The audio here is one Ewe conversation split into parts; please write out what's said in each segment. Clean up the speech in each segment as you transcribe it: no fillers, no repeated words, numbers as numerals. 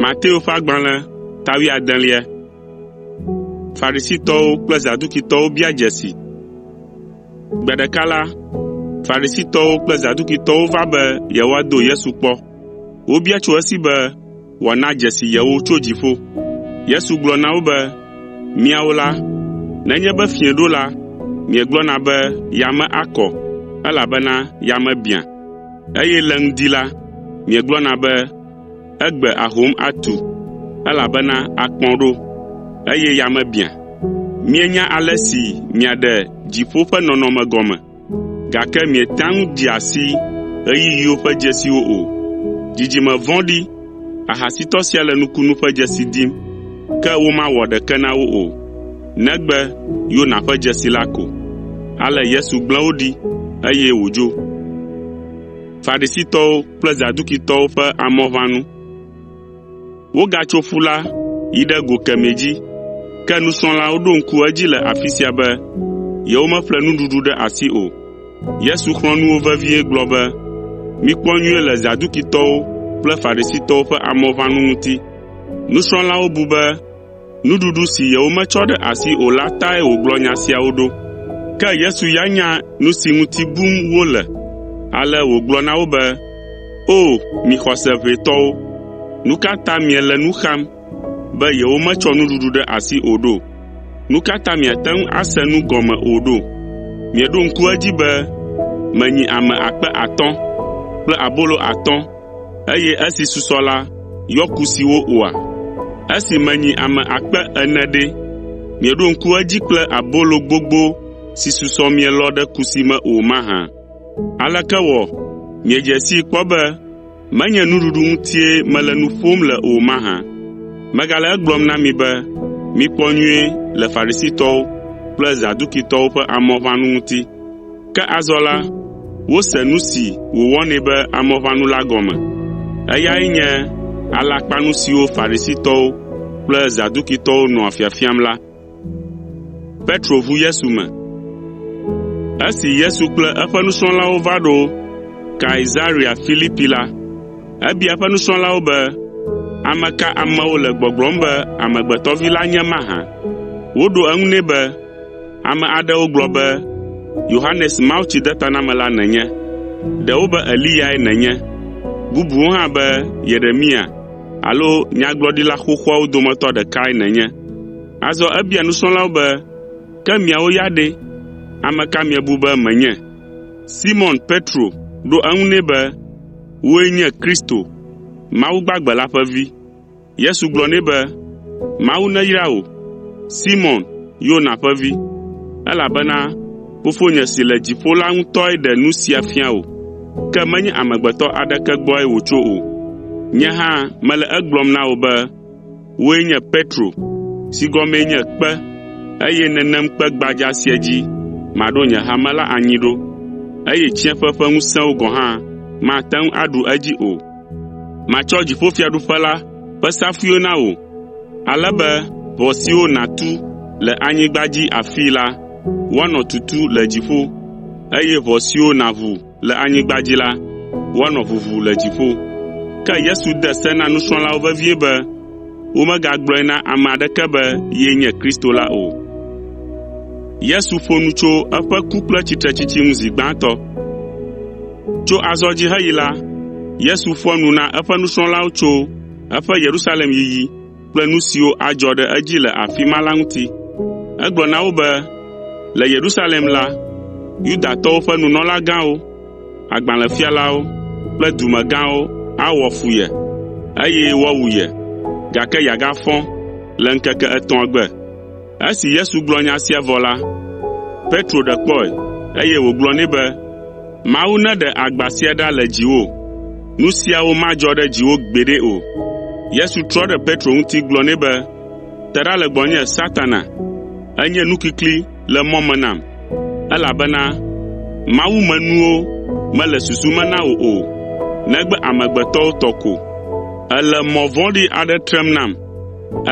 Mateo ƒe agbalẽ ta wuiadelia. Farisitɔwo kple Zadukitɔwo bia dzesi. Gbe ɖeka la, Farisitɔwo kple Zadukitɔwo va be yewoado Yesu kpɔ. Wobia tso esi be wòana dzesi yewo tso dziƒo. Yesu gblɔ na wo be, “Miawo la, nenye be fiẽ ɖo la, miegblɔna be yame akɔ, elabena yame biã, eye le ŋdi la, miegblɔna be, ‘Egbe ahom atu, elabena akpɔ̃ ɖo, eye yame biã.’ Mienya ale si miaɖe dziƒo ƒe nɔnɔme gɔme, gake mietea ŋu dzea si ɣeyiɣiwo ƒe dzesiwo o. Dzidzime vɔ̃ɖi, ahasitɔ sia le nukunu ƒe dzesi dim, ke womawɔ ɖeke na wo o, negbe Yona ƒe dzesi la ko.” Ale Yesu gblẽ wo ɖi, eye wòdzo. Wogatso ƒu la yi ɖe go kemɛ dzi, ke nusrɔ̃lawo ɖo ŋku edzi le afi sia be yewomeƒle nuɖuɖu ɖe asi o. Yesu xlɔ̃ nu wo vevie gblɔ be, “Mikpɔ nyuie le Zadukitɔwo kple Farisitɔwo ƒe amɔʋãnu ŋuti.” Nusrɔ̃lawo bu be nuɖuɖu si yewometsɔ ɖe asi o la tae wògblɔ nya siawo ɖo. Ke Yesu ya nya nu si ŋuti bum wole, ale wògblɔ na wo be, “O, mi xɔse ʋɛ tɔwo, nu ka ta miele nu xam be yewometsɔ nuɖuɖu ɖe asi o ɖo? Nu ka ta miate ŋu ase nu gɔme o ɖo? Mieɖo ŋku edzi be menyi ame akpe atɔ̃ kple abolo atɔ̃, eye esi susɔ la yɔ kusiwo oa? Esi menyi ame akpe ene ɖe, mieɖo ŋku edzi kple abolo gbogbo si susɔ mielɔ ɖe kusi me o mahã? Aleke wɔ miedze sii kpɔ be menye nuɖuɖu ŋutie mele nu ƒom le o mahã? Megale egblɔm na mi be mikpɔ nyuie le Farisitɔwo kple Zadukitɔwo ƒe amɔʋãnu ŋuti.” Ke azɔ la, wose nu si wòwɔnɛ be amɔʋãnu la gɔme. Eyae nye alakpanu siwo Farisitɔwo kple Zadukitɔwo nɔa fiafiam la. Esi Yesu kple eƒe nusrɔ̃lawo va ɖo Kaesarea Filipi la, ebia eƒe nusrɔ̃lawo be, “Ame ka amewo le gbɔgblɔm be Amegbetɔ Vi la nye mahã?” Woɖo eŋu nɛ be, “Ame aɖewo gblɔ be Yohanes Mawutsidetanamela nènye, ɖewo be Eliyae nènye, bubuwo hã be Yeremia alo nyagblɔɖila xoxoawo dometɔ ɖekae nènye.” Azɔ ebia nusrɔ̃lawo be, “Ke miawo ya ɖe, ame ka miebu be menye?” Simɔn Petro ɖo eŋu nɛ be, “Wòe nye Kristo, Mawu gbagbe la ƒe Vi.” Yesu gblɔ nɛ be, “Mawu neyra wò, Simɔn, Yona ƒe vi, elabena Fofonye si le dziƒo la ŋutɔe ɖe nu sia fia wò, ke menye amegbetɔ aɖeke gbɔe wòtso o. Nye hã mele egblɔm na wò be wòe nye Petro si gɔmee nye kpe, eye nenem kpe gbadza sia dzi maɖo nye hame la anyi ɖo, eye tsiẽƒe ƒe ŋusẽwo gɔ̃ hã mate ŋu aɖu edzi o. Matsɔ dziƒofiaɖuƒe la ƒe safuiwo na wò, ale be ʋɔ siwo nàtu le anyigba dzi afii la, woanɔ tutu le dziƒo, eye ʋɔ siwo nàʋu le anyigba dzi la, woanɔ ʋuʋu le dziƒo.” Ke Yesu de se na nusrɔ̃lawo vevie be womegagblɔe na ame aɖeke be yee nye Kristo la o. Tso azɔ dzi heyi la, Yesu ƒoa nu na eƒe nusrɔ̃lawo tso eƒe Yerusalem yiyi kple nu siwo adzɔ ɖe edzi le afi ma la ŋuti. Egblɔ na wo be, “Le Yerusalem la, Yudatɔwo ƒe nunɔlagãwo, agbalẽfialawo kple dumegãwo awɔ fu ye, eye woawu ye, gake yeagafɔ le ŋkeke etɔ̃a gbe.” Esi Yesu gblɔ nya sia vɔ la, Petro ɖe kpɔe, eye wògblɔ nɛ be, “Mawu neɖe agba sia ɖa le dziwò. Nu siawo madzɔ ɖe dziwò gbeɖe o.” Yesu trɔ ɖe Petro ŋuti gblɔ nɛ be, “Te ɖa le gbɔnye Satana! Ènye nukikli le mɔ me nam, elabena mawumenuwo mele susu me na wò o, negbe amegbetɔwo tɔ ko. Èle mɔ vɔ̃ɖi aɖe trem nam.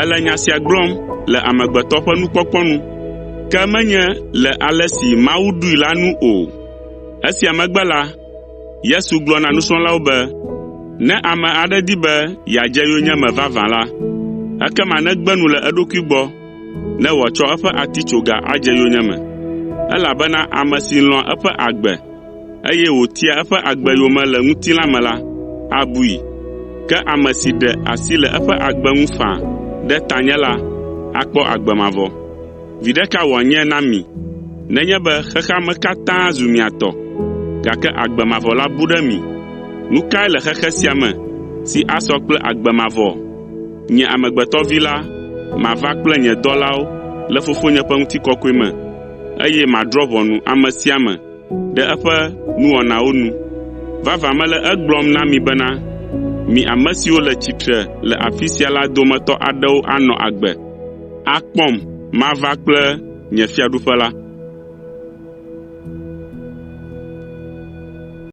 Èle nya sia gblɔm le amegbetɔ ƒe nukpɔkpɔ nu, ke menye le ale si Mawu ɖoe la nu o.” Esia megbe la, Yesu gblɔ na nusrɔ̃lawo be, Ne ame aɖe di be yeadze yonyeme vavã la, ekema negbe nu le eɖokui gbɔ ne wòatsɔ eƒe atitsoga adze yonyeme. Elabena ame si lɔ̃a eƒe agbe, eye wòtia eƒe agbe yome le ŋutilã me la, abui. Ke ame si ɖe asi le eƒe agbe ŋu faa ɖe tanye la, akpɔ agbe mavɔ. Viɖe ka wòanye na mi nenye be xexea me katã zu mia tɔ, gake agbe mavɔ la bu ɖe mi? Nu kae le xexe sia me si asɔ kple agbe mavɔ? Nye Amegbetɔ Vi la mava kple nye dɔlawo le Fofonye ƒe ŋutikɔkɔe me, eye madrɔ̃ ʋɔnu ame sia ame ɖe eƒe nuwɔnawo nu. Vavã mele egblɔm na mi bena, mi ame siwo le tsitre le afi sia la dometɔ aɖewo anɔ agbe, akpɔm mava kple nye fiaɖuƒe la.”